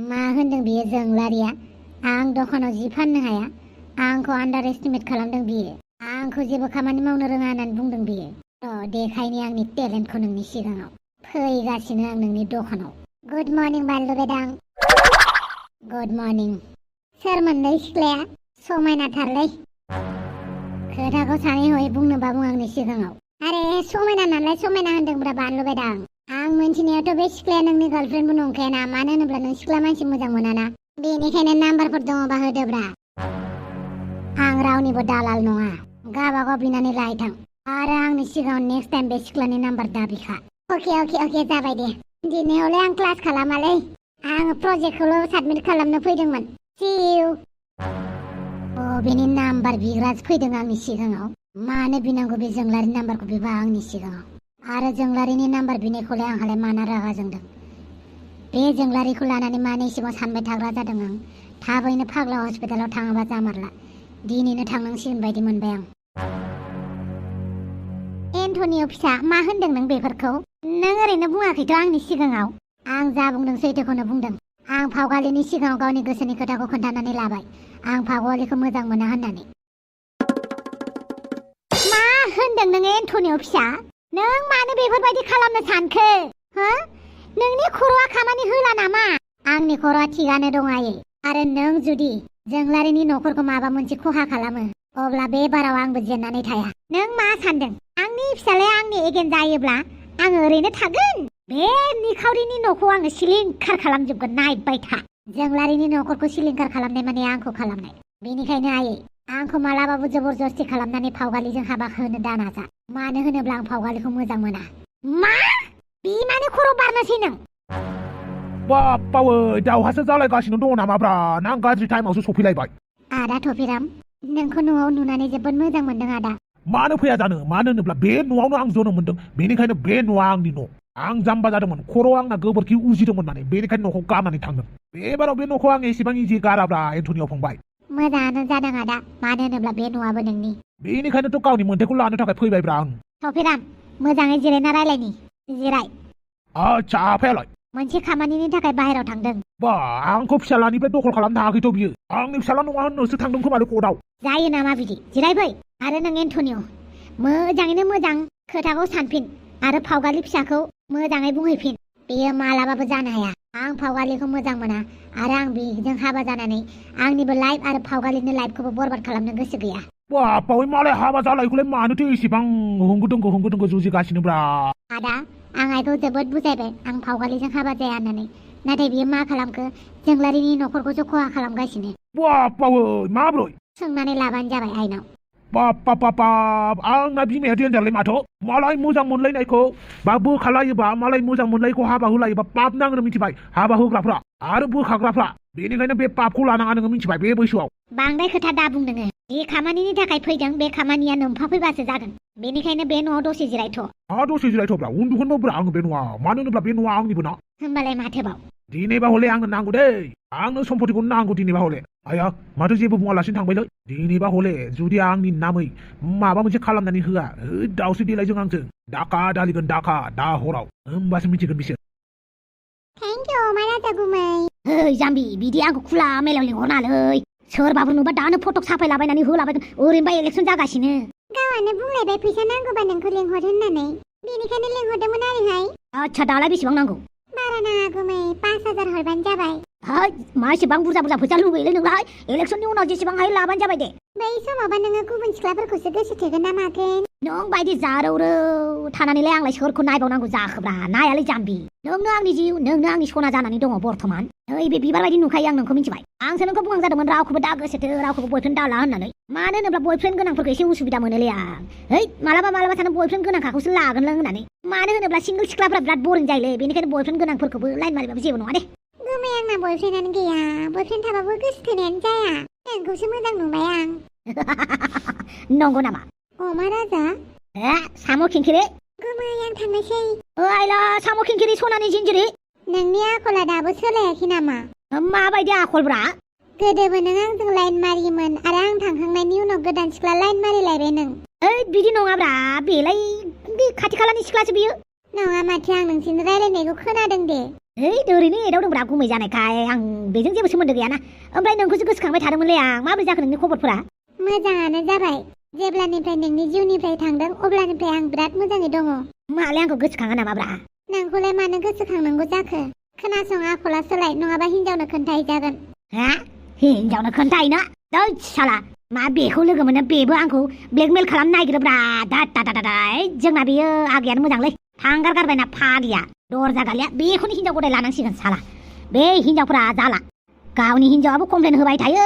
मा होनदों बियो जोंलारिया? आं दखानाव जि फाननो हाया। आंखौ आन्डार एस्टिमेट खालामदों बियो। आंखौ जेबो खामानि मावनो रोङा होननानै बुंदों बियो। देखायनि आंनि टेलेन्टखौ नोंनि सिगाङाव। फैगासिनो आं नोंनि दखानाव। गुड मर्निं बानलु बेदां। Good morning. सोरमोनलै सिख्लाया? समायनाथारलै। खोथाखौ सानै हयै बुंनोबा बुं आंनि सिगाङाव। आरे समायना नालाय समायना होनदोंब्रा बानलु बेदां। आं मोनथिनायावथ' बे सिख्लाया नोंनि गार्लफ्रेन्डबो नंखायाना। मानो होनोब्ला नों सिख्ला मानसि मोजां मोनाना। बेनिखायनो नाम्बारफोर दङबा होदोब्रा। आं रावनिबो दालाल नङा। गावबागाव बिनानै लायथां। आरो आंनि सिगाङाव नेक्स्ट टाइम बे सिख्लानि नाम्बार दाबिखा। अके जाबाय दे। दिनैहले आं क्लास खालामालै। आं प्रजेक्टखौल' साबमिट खालामनो फैदोंमोन। सि इउ। बेनि नाम्बार बिग्रासो फैदों आंनि सिगाङाव। मानो बिनांगौ बे जोंलारि नाम्बारखौ बिबा आंनि सिगाङाव? आरो जोंलारिनि नाम्बार बिनायखौलाय आंहालाय माना रागा जोंदों? बे जोंलारिखौ लानानै मानो एसेबां सानबाय थाग्रा जादों आं? थाबैनो फाग्ला हस्पिटालाव थाङाबा जामारला। दिनैनो थांनांसिगोन बायदि मोनबाय आं। एन्टनिय' फिसा मा होनदों नों बेफोरखौ? नों ओरैनो बुङाखैथ' आंनि सिगाङाव। आं जा बुंदों सैथोखौनो बुंदों। आं फावगालिनि सिगाङाव गावनि गोसोनि खोथाखौ खोन्थानानै लाबाय। आं फावगालिखौ मोजां मोना होननानै। मा होनदों नों एन्टनिय' फिसा? नों मानो बेफोरबायदि खालामनो सानखो? हो? नोंनि खर'आ खामानि होला नामा? आंनि खर'आ थिगानो दं आयै। आरो नों जुदि जोंलारिनि न'खरखौ माबा मोनसे खहा खालामो अब्ला बे बाराव आंबो जेननानै थाया। नों मा सानदों? आंनि फिसालाया आंनि एगेन्ट जायोब्ला आङो ओरैनो थागोन? बे निखावरिनि न'खौ आङो सिलिंखार खालामजोबगोन। नायबाय था। जोंलारिनि न'खरखौ सिलिंखार खालामनाय माने आंखौ खालामनाय। बेनिखायनो आयै आंखौ मालाबाबो जबरदस्ति खालामनानै फावगालिजों हाबा होनो दानाजा। मानो होनोब्ला आं फावगालिखौ मोजां मोना। मा? बिमानि खर' बारनोसै नों? बाप्पावै दावहासो जालायगासिनो दङ नामाब्रा ना आं गाज्रि टाइमावसो सफैलायबाय आदा थफिराम नोंखौ न'आव नुनानै जोबोद मोजां मोनदों आदा मानो फैया जानो मानो होनोब्ला बे न'आवनो आं जोनोम मोनदों बेनिखायनो बे न'आ आंनि न' आं जाम्बा जादोंमोन खर'आव आंना गोबोरखि उजिदोंमोन माने बेनिखायनो न'खौ गारनानै थांदों बेबाराव बे न'खौ आं एसेबां इजि गाराब्रा एन्टनिय' फंबाय मोजाङानो जादों आदा मानो होनोब्ला बे न'आबो नोंनि बेनिखायनोथ' गावनि मोन्थायखौ लानो थाखाय फैबायब्रा आं थफिराम मोजाङै जिरायना रायलायनि जिराय आच्छा आफायालाय मोनसे खामानिनि थाखाय बाहेराव थांदों बा आंखौ फिसालानिफ्राय दखल खालामनो हायाखैथ' बियो आंनि फिसाला नङा होननोसो थांदों खोमालै कर्टआव जायो नामा बिदि जिराय फै आरो नों एन्टनिय' मोजाङैनो मोजां खोथाखौ सानफिन आरो फावगालि फिसाखौ मोजाङै बुंहैफिन बेयो मालाबाबो जानो हाया आं फावगालिखौ मोजां मोना आरो आं बेजों हाबा जानानै आंनिबो लाइफ आरो फावगालिनि लाइफखौबो बरबाद खालामनो गोसो गैया बाप्पावै मालाय हाबा जालायखौलाय मानोथो एसेबां होंगो दोंगो जुजिगासिनोब्रा आदा आं आइखौ जोबोद बुजायबाय आं फावगालिजों हाबा जाया होननानै नाथाय बियो मा खालामखो जोंलारिनि न'खरखौसो खहा खालामगासिनो बाप्पावै माब्रै सोंनानै लाबानो जाबाय आइनाव बाप आंना बिमाया देनजारलै माथो मालाय मोजां मोनलायनायखौ बा बोखालायोबा मालाय मोजां मोनलायखौ हाबा होलायोबा पाप नाङो मिथिबाय हाबा होग्राफ्रा आरो बोखाग्राफ्रा बेनिखायनो बे पापखौ लानाङा नोङो मिथिबाय बे बैसोआव बांद्राय खोथा दा बुं नोङो बे खामानिनि थाखाय फैदों बे खामानिया नोमफाफैबासो जागोन बेनिखायनो बे न'आव दसे जिरायथ' दसे जिरायथ'ब्रा उन्दुगोनब्रा आङो बे न'आव मानो होनोब्ला बे न'आ आंनिबो ना होमबालाय माथोबाव दिनैबा हले आंनो नांगौ दै आंनो सम्पतिखौनो नांगौ दिनैबा हले आया माथो जेबो बुङालासिनो थांबायलै दिनैबा हले जुदि आंनि नामै माबा मोनसे खालामनानै होआ दावसो देलायजों आंजों दाका दालिगोन दाका दा हराव होमबासो मिथिगोन बिसोर थेंक इउ मा राजा गुमै ओइ जाम्बि बिदि आंखौ खुला मेलाव लिंहरनालै सोरबाबो नुबा दानो फटक साफायलाबायनानै होलाबायगोन ओरैनोबा इलेक्सन जागासिनो गावआनो बुंलायबाय फैसा नांगौबा नोंखौ लिंहर होननानै बेनिखायनो लिंहरदोंमोन आरोहाय आच्छा दालाय बेसेबां नांगौ बारा नाङा गुमै 5,000 हरबानो जाबाय हाय मा एसेबां बुरजा फैसा लुबैयोलै नोंलाय इलेक्सननि उनाव जेसेबां हायो लाबानो जाबाय दे बै समावबा नोङो गुबुन सिख्लाफोरखौसो गोसो थोगोन ना मागोन नों बायदि जारौरौ थानानैलाय आंलाय सोरखौ नायबावनांगौ जाखोब्रा नायालै जाम्बि नोंनो आंनि जिउ नोंनो आंनि सना जानानै दङ बर्थमान ओइ बे बिबार बायदि नुखायो आं नोंखौ मिथिबाय आंसो नोंखौ बुंनां जादोंमोन रावखौबो दा गोसोथो रावखौबो बयफ्रेन्ड दाला होननानै मानो होनोब्ला बयफ्रेन्ड गोनांफोरखौ एसे उसुबिदा मोनोलै आं है मालाबा थानो बयफ्रेन्ड गोनांखाखौसो लागोन होननानै मानो होनोब्ला सिंगल सिख्लाफ्रा बिराद बरिं जायोलै बेनिखायनो बयफ्रेन्ड गोनांफोरखौबो लाइन मारिबाबो जेबो नङा दे गुमै आंना बयफ्रेन्डानो गैया बयफ्रेन्ड थाबाबो गोसो थोनायानो जाया नोंखौसो मोजां नुबाय आं नंगौ नामा अमा राजा साम' खिंखिरि गुमै आं थांनोसै ओइला साम' खिंखिरि सनानि जिन्जिरि नोंनि आखला दाबो सोलायाखै नामा माबायदि आखलब्रा गोदोबो नों आंजों लाइन मारियोमोन आरो आं थांखांनायनि उनाव गोदान सिख्ला लाइन मारिलायबाय नों ओइ बिदि नङाब्रा बेलाय बे खाथि खालानि सिख्लासो बियो नङा माथो आं नोंसिनि रायलायनायखौ खोनादों दे ओइ ओरैनो एदावदोंब्रा गुमै जानायखाय आं बेजों जेबो सोमोन्दो गैयाना ओमफ्राय नोंखौसो गोसोखांबाय थादोंमोनलै आं माबोरै जाखो नोंनि खबरफोरा मोजाङानो जाबाय जेब्लानिफ्राय नोंनि जिउनिफ्राय थांदों अब्लानिफ्राय आं बिराद मोजाङै दङ मालाय आंखौ गोसोखाङा नामाब्रा नोंखौलाय मानो गोसोखांनांगौ जाखो खोनासं आखला सोलाय नङाबा हिनजावनो खोन्थाहैजागोन हिनजावनो खोन्थाहैनो दै साला मा बेखौ लोगो मोनो बेबो आंखौ ब्लेकमेल खालामनो नागिरोब्रा जोंना बेयो आगैयानो मोजांलै थांगार गारबायना फाग्लिया दरजा गालिया बेखौनो हिनजाव गदाय लानांसिगोन साला बे हिनजावफोरा जाला गावनि हिनजावाबो कमप्लेन होबाय थायो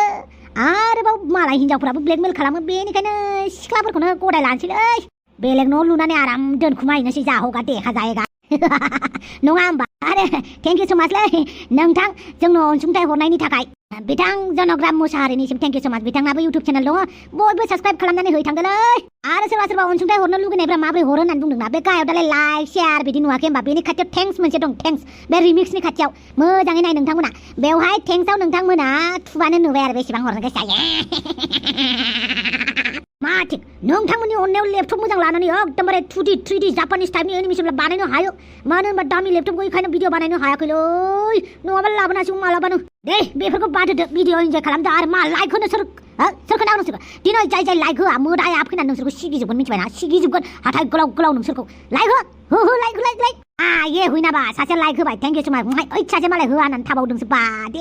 आरोबाव मालाय हिनजावफोराबो ब्लेकमेल खालामो बेनिखायनो सिख्लाफोरखौनो गदाय लानोसैलै बेलेग न' लुनानै आराम दोनखुमाहैनोसै जाहोगा देखा जायगा नङा होमबा आरे थेंक इउ समाजलै नोंथां जोंनो अनसुंथाइ हरनायनि थाखाय बिथां जनग्राम मुसाहारिनिसिम थेंक इउ समाज बिथांनाबो इउटुब चेनेल दङ बयबो साबस्क्राइब खालामनानै हैथांदोलै आरो सोरबा अनसुंथाइ हरनो लुगैनायफ्रा माबोरै हरो होननानै बुंदोंना बे गाहायाव दालाय लाइक शेयार बिदि नुवाखै होमबा बेनि खाथियाव थेंक्स मोनसे दं थेंक्स बे रिमिक्सनि खाथियाव मोजाङै नाय नोंथांमोना बेवहाय थेंक्सआव नोंथांमोना थुबानो नुबाय आरो बेसेबां हरनो गोसो जायो मा थिक नोंथांमोननि अननायाव लेपटप मोजां लानानै एकदमबारे 2D 3D जापानिस टाइपनि एनिमेसन बानायनो हायो मानो होनबा दामि लेपटप गैयैखायनो भिडिअ बानायनो हायाखैलै नङाबा लाबोनासो मालाबानो दे बेफोरखौ बाद होदो भिडिअ इन्जय खालामदो आरो मा लाइक होनो सोरखौ नांगौ नोंसोरखौ दिनै जाय लाइक होआ मोदाया फैनानै नोंसोरखौ सिगिजोबगोन मिथिबायना सिगिजोबगोन हाथाय गोलाव नोंसोरखौ लाइक हो लाइक ये हुइनाबा सासे लाइक होबाय थेंक इउ समाज ओइ सासे मालाय होआ होननानै थाबावदोंसो बा दे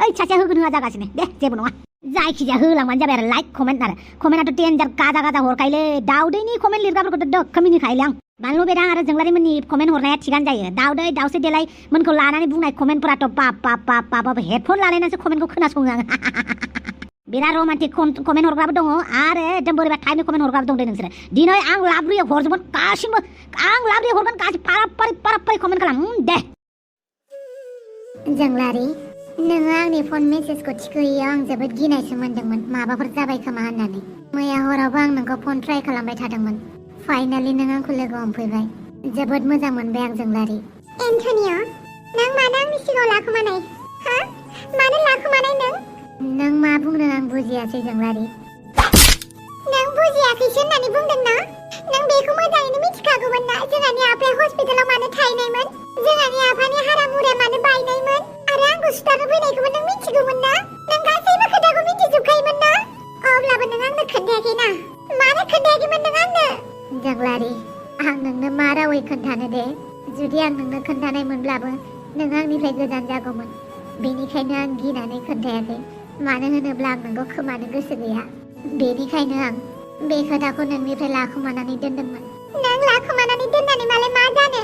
ओइ सासे होगोन होआ जागासिनो दे जेबो नङा जायखिजाया होलांबानो जाबाय आरो लाइक कमेन्टआथ' डेन्जार गाजा हरखायोलै दाउदैनि कमेन्ट लिरग्राफोरखौथ' दोखो मिनिखायोलै आं बानलु बेदां आरो जोंलारिमोननि कमेन्ट हरनाया थिगानो जायो दाउदै दाउसे देलाय मोनखौ लानानै बुंनाय कमेन्टफोराथ' बाप हेडफन लालायनासो कमेन्टखौ खोनासङो आं बिराद रमान्टिक कमेन्ट हरग्राबो दङ आरो एकदम बोरैबा टाइपनि कमेन्ट हरग्राबो दं दे नोंसोरो दिनै आं लाब्रियाव हरजोबगोन गासिबो आं लाब्रियाव हरगोन गासिबो पारापारि कमेन्ट खालाम दे जोंलारि नोङो आंनि फन मेसेजखौ थिखोयैयाव आं जोबोद गिनायसो मोनदोंमोन माबाफोर जाबाय खोमा होननानै। मैया हरावबो आं नोंखौ फन ट्राइ खालामबाय थादोंमोन। फाइनालि नों आंखौ लोगो हमफैबाय। जोबोद मोजां मोनबाय आं जोंलारि। एन्टनिय' नों मानो आंनि सिगाङाव लाखोमानाय? हा? मानो लाखोमानाय नों? नों मा बुंदों आं बुजियासै जोंलारि। नों बुजियाखैसो होननानै बुंदों ना? नों बेखौ मोजाङैनो मिथिखागौमोन ना जोंहानि आफाया हस्पिटालाव मानो थाहैनायमोन? जोंहानि आफानि हारा मुराया मानो बायनायमोन? आरो आंखौ सुथारनो फैनायखौबो नों मिथिगौमोन ना? नों गासैबो खोथाखौ मिथिजोबखायोमोन ना? अब्लाबो नों आंनो खोन्थायाखै ना? मानो खोन्थायाखैमोन नों आंनो? जोंलारि आं नोंनो मा रावै खोन्थानो दे? जुदि आं नोंनो खोन्थानाय मोनब्लाबो नों आंनिफ्राय गोजान जागौमोन। बेनिखायनो आं गिनानै खोन्थायाखै। मानो होनोब्ला आं नोंखौ खोमानो गोसो गैया। बेनिखायनो आं बे खोथाखौ नोंनिफ्राय लाखोमानानै दोनदोंमोन। नों लाखोमानानै दोननानै मालाय मा जानो?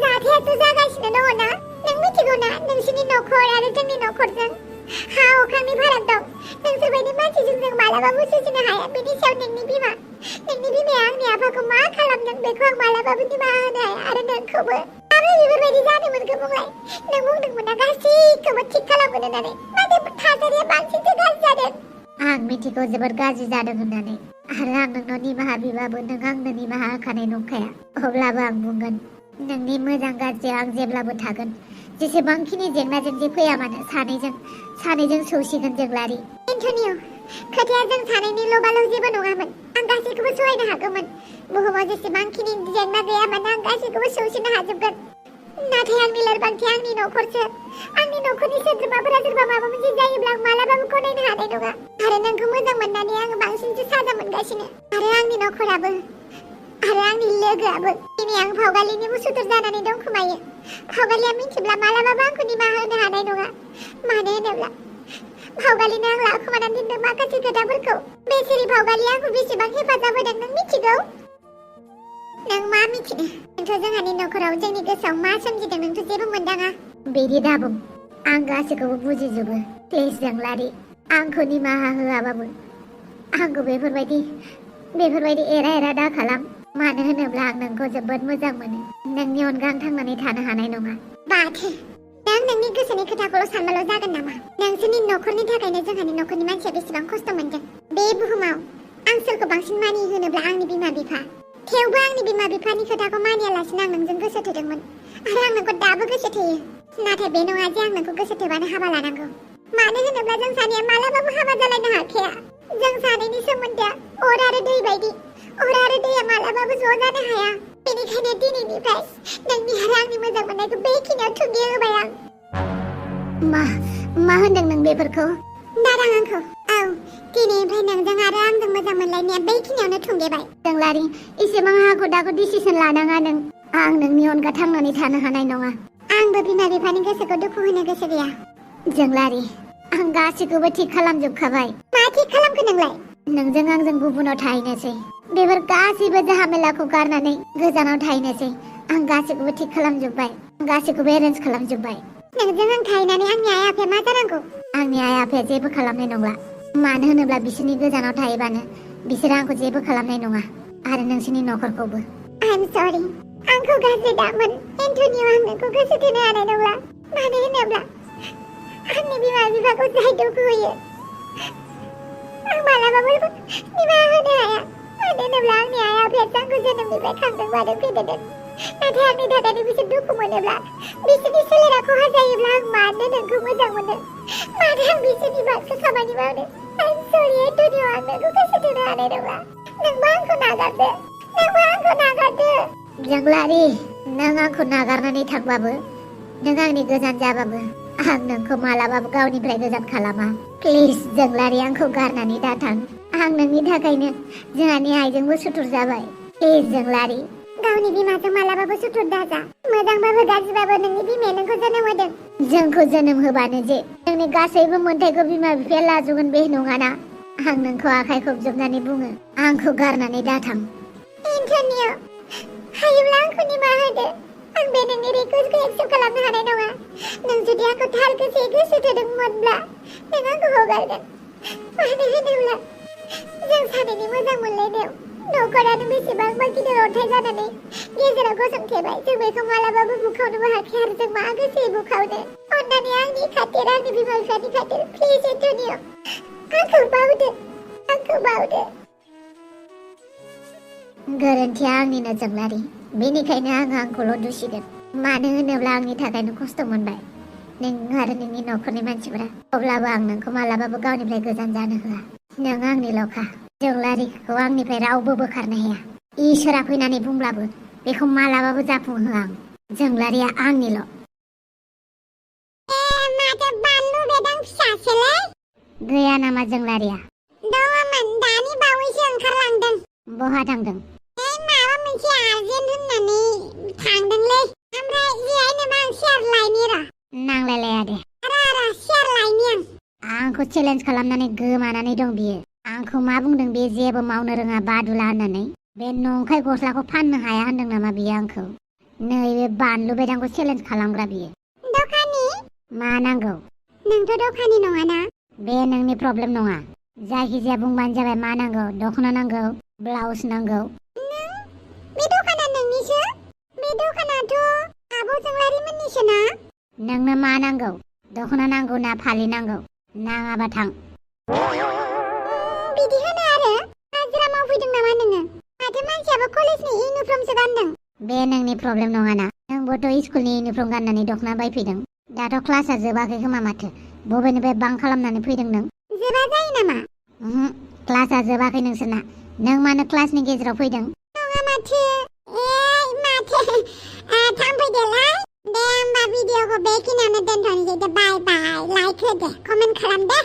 जाथायाथ' जागासिनो दङ ना? नों मिथिगौ ना नोंसिनि न'खर आरो जोंनि न'खरजों हा अख्रांनि फाराग दं। नोंसोर बायदि मानसिजों जों मालाबाबो जुजिनो हाया। बेनि सायाव नोंनि बिमाया आंनि आफाखौ मा खालामदों बेखौ आं मालाबाबो निमाहा होनो हाया आरो नोंखौबो। माबोरै बेफोरबायदि जानो मोनखो बुंलाय? नों बुंदोंमोन ना गासैखौबो थिग खालामगोन होननानै। माथो थासारिया बांसिनसो गाज्रि जादों। आं मिथिगौ जोबोद गाज्रि जादों होननानै। आरो आं नोंनाव निमाहा बिबाबो नों आंनो निमाहा होखानाय नंखाया। अब्लाबो आं बुंगोन नोंनि मोजां गाज्रियाव आं जेब्लाबो थागोन। जेसेबांखिनि जेंना जेंसि फैया मानो सानैजों सौसिगोन जोंलारि। एन्टनिय' खोथाया जों सानैनिल'बाल' जेबो नङामोन। आं गासैखौबो सहायनो हागौमोन। बुहुमाव जेसेबांखिनि जेंना गैया मानो आं गासैखौबो सौसिनो हाजोबगोन। नाथाय आंनि लोरबांथिया आंनि न'खरसो। आंनि न'खरनि सोद्रोमाफोरा सोरबा माबा मोनसे जायोब्ला आं मालाबाबो गनायनो हानाय नङा। आरो नोंखौ मोजां मोननानै आङो बांसिनसो साजा मोनगासिनो। आरो आंनि न'खराबो आरो आंनि लोगोआबो। दिनै आं फावगालिनि सुथुर जानानै दंखोमायो। फावगालिया मिथिब्ला मालाबाबो आंखौ निमाहा होनो हानाय नङा। मानो होनोब्ला फावगालिनो आं लाखोमानानै दोनदों माखासे खोथाफोरखौ। बेसेरि फावगालिया आंखौ बेसेबां हेफाजाब होदों नों मिथिगौ? नों मा मिथिनो? नोंथ' जोंहानि न'खराव जोंनि गोसोआव मा सोमजिदों नोंथ' जेबो मोनदाङा। बिदि दाबुं। आं गासैखौबो बुजिजोबो। प्लिज जोंलारि आंखौ निमाहा होआबाबो आंखौ बेफोरबायदि एरा दा खालाम। मानो होनोब्ला आं नोंखौ जोबोद मोजां मोनो। नोंनि अनगा आं थांनानै थानो हानाय नङा। बाथो नों नोंनि गोसोनि खोथाखौल' सानबाल' जागोन नामा? नोंसोरनि न'खरनि थाखायनो जोंहानि न'खरनि मानसिया बेसेबां खस्थ' मोनदों। बे बुहुमाव आं सोरखौ बांसिन मानियो होनोब्ला आंनि बिमा बिफा। थेवबो आंनि बिमा बिफानि खोथाखौ मानियालासिनो आं नोंजों गोसो थोदोंमोन। आरो आं नोंखौ दाबो गोसो थोयो। नाथाय बे नङा जे आं नोंखौ गोसो थोबानो हाबा लानांगौ। मानो होनोब्ला जों सानैया मालाबाबो हाबा जालायनो हाखाया। जों सानैनि सोमोन्दोआ अर आरो दै बायदि। अर आरो दैया मालाबाबो ज' जानो हाया। बेनिखायनो दिनैनिफ्राय नोंनि आरो आंनि मोजां मोननायखौ बेखिनियाव थुंगे होबाय आं। मा होनदों नों बेफोरखौ? दारां आंखौ। औ दिनैनिफ्राय नोंजों आरो आंजों मोजां मोनलायनाया बेखिनियावनो थुंगेबाय। जोंलारि एसेबां हाखु दाखु डिसिसन लानाङा नों। आं नोंनि अनगा थांनानै थानो हानाय नङा। आंबो बिमा बिफानि गोसोखौ दुखु होनो गोसो गैया। जोंलारि आं गासैखौबो थिग खालामजोबखाबाय। मा थिग खालामखो नोंलाय? नोंजों आंजों गुबुनाव थाहैनोसै। बेफोर गासैबो जाहामेलाखौ गारनानै गोजानाव थाहैनोसै। आं गासैखौबो थिग खालामजोबबाय। गासैखौबो एरेन्ज खालामजोबबाय। नोंजों आं थाहैनानै आंनि आइ आफाया मा जानांगौ? आंनि आइ आफाया जेबो खालामनाय नंला। मानो होनोब्ला बिसोरनि गोजानाव थाहैबानो बिसोरो आंखौ जेबो खालामनाय नङा आरो नोंसोरनि न'खरखौबो। आइम सरि। आंखौ गाज्रि दामोन। एन्टनिय' आं नोंखौ गोसो थोनो हानाय नंला। मानो होनोब्ला आंनि बिमा बिफाखौ जाय दुखु होयो आं मालाबाबो निमाहा होनो हाया। मानो होनोब्ला आंनि आइ आफायासो आंखौ जोनोमनिफ्राय खांदों बादों फेदेरदों। नाथाय आंनि थाखायनो बिसोर दुखु मोनोब्ला बिसोरनि सोलेरा खहा जायोब्ला आं मानो नोंखौ मोजां मोनो? मानो आं बिसोरनि बांसिन खामानि मावनो? आइम सरि एन्टनिय' आं नोंखौ गोसो थोनो हानाय नंला। नोंबो आंखौ नागारदो। जोंलारि नों आंखौ नागारनानै थांबाबो नों आंनि गोजान जाबाबो आं नोंखौ मालाबाबो गावनिफ्राय गोजान खालामा। प्लिज जोंलारि आंखौ गारनानै दाथां। आं नोंनि थाखायनो जोंहानि आइजोंबो सुथुर जाबाय। प्लिज जोंलारि। गावनि बिमाजों मालाबाबो सुथुर दाजा। मोजांबाबो गाज्रिबाबो नोंनि बिमाया नोंखौ जोनोम होदों। जोंखौ जोनोम होबानो जे जोंनि गासैबो मोन्थायखौ बिमा बिफाया लाजोबगोन बे नङाना। आं नोंखौ आखाइ खबजोबनानै बुङो आंखौ गारनानै दाथां। एन्टनिय' हायोब्ला आंखौ निमाहा होदो। आं बे नोंनि रिकुवेस्टखौ एक्सेप्ट खालामनो हानाय नङा। नों जुदि आंखौ थार गोसोयै गोसो थोदोंमोनब्ला नों आंखौ हगारगोन। मानो होनोब्ला जों सानैनि मोजां मोनलायनायाव न'खरानो बेसेबांबा गिदिर अन्थाइ जानानै गेजेराव गसंथेबाय जों बेखौ मालाबाबो बुखावनोबो हायाखै आरो जों मा गोसोयै बुखावनो अन्नानै आंनि खाथिर आंनि बिमा बिफानि खाथिर प्लिज एन्टनिय आंखौ बावदो गोरोन्थिया आंनिनो जोंलारि बेनिखायनो आंखौल' दुसिगोन मानो होनोब्ला आंनि थाखायनो खस्थ' मोनबाय नों आरो नोंनि न'खरनि मानसिफोरा अब्लाबो आं नोंखौ मालाबाबो गावनिफ्राय गोजान जानो होआ नों आंनिल'खा जोंलारिखौ आंनिफ्राय रावबो बोखारनो हाया इसोरा फैनानै बुंब्लाबो बेखौ मालाबाबो जाफुंहोआ आं जोंलारिया आंनिल' माथो बानलु बेदां फिसासोलै गैया नामा जोंलारिया दङमोन दानि बावैसो ओंखारलांदों बहा थांदों माबा मोनसे आर्जेन्ट होननानै थांदोंलै ओमफ्राय जेहाय नामा आं शेयार लायनि र' नांलायलाया दे र' शेयार लायनि आंखौ चेलेन्ज खालामनानै गोमानानै दं बियो आंखौ मा बुंदों बे जेबो मावनो रोङा बादुला होननानै बे नंखाय गस्लाखौ फाननो हाया होनदों नामा बियो आंखौ नैबे बानलु बेदांखौ चेलेन्ज खालामग्रा बियो दखानि मा नांगौ नोंथ' दखानि नङाना बे नोंनि प्रब्लेम नङा जायखिजाया बुंबानो जाबाय मा नांगौ दख'ना नांगौ ब्लाउस नांगौ बे दखाना नोंनिसो बे दखानाथ' आब' जोंलारिमोननिसो ना नोंनो मा नांगौ दख'ना नांगौ ना फालि नांगौ नाङाबा थां बिदि होनो आरो हाजिरा मावफैदों नामा नोङो माथो मानसियाबो कलेजनि इउनिफर्मसो गानदों बे नोंनि प्रब्लेम नङाना नोंबोथ' स्कुलनि इउनिफर्म गाननानै दख'ना बायफैदों दाथ' क्लासआ जोबाखै खोमा माथो बबेनिफ्राय बां खालामनानै फैदों नों जोबा जायो नामा क्लासआ जोबाखै नोंसोरना नों मानो क्लासनि गेजेराव फैदों नङा माथो थांफैदोलाय दे होमबा भिडिअखौ बेखिनियावनो दोनथ'नोसै दे बाय बाय लाइक होदे कमेन्ट खालाम दे